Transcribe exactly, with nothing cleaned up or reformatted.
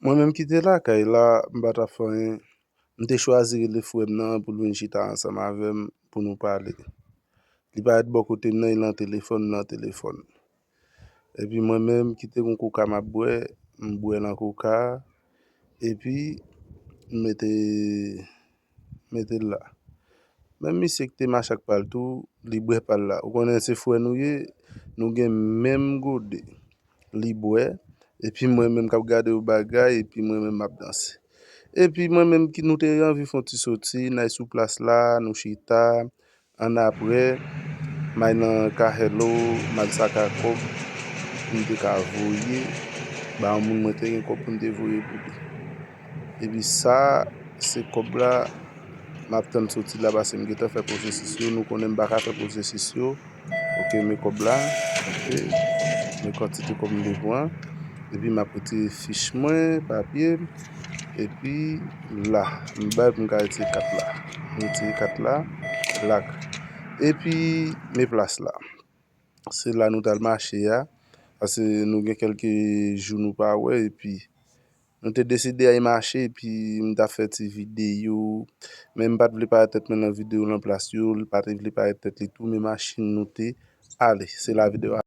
Mwen menm ki te lakay la, m pa t ap fè anyen. M te chwazi rele frè m nan pou l vin chita ansanm avè m pou nou pale. Li parèt bò kote m nan, e nan telefòn, m nan telefòn. Epi mwen menm ki te gon koka m ap bwè, m bwè nan koka a, epi m mete, mete l la. Menm misye ki te mache ak pa l tou, li bwè pa l la. Ou konnen se frè nou ye, nou gen menm gode. Li bwè, epi mwen menm k ap gade yo bagay, epi mwen menm m ap danse. Epi mwen menm ki nou te anvi fè yon ti soti, n al sou plas la, nou chita, annapre, m al nan Ka Hello, m al saka kòb pou m te ka voye ba yon moun mwen te gen kòb pou m te voye pou li. Epi sa, se kòb la, m ap tann soti la paske m gentan fè pwosesis yo. Nou konnen m pa ka fè pwosesis yo. Ok, men kòb la. Ok, men kantite kòb m te pran. Epi m ap retire fich mwen, papye m. Epi la, m bay pou m ka retire kat la. M retire kat la, lak. Epi, men plas la. Se la nou t al mache a. Paske nou gen kèlke jou nou pa wè, epi nou te deside al mache, epi m t ap fè ti videyo. Men m pa t vle parèt tèt mwen nan videyo lan plas yo, li pa te vle parèt tèt li tou, men machin nou te ale. Se la videyo a.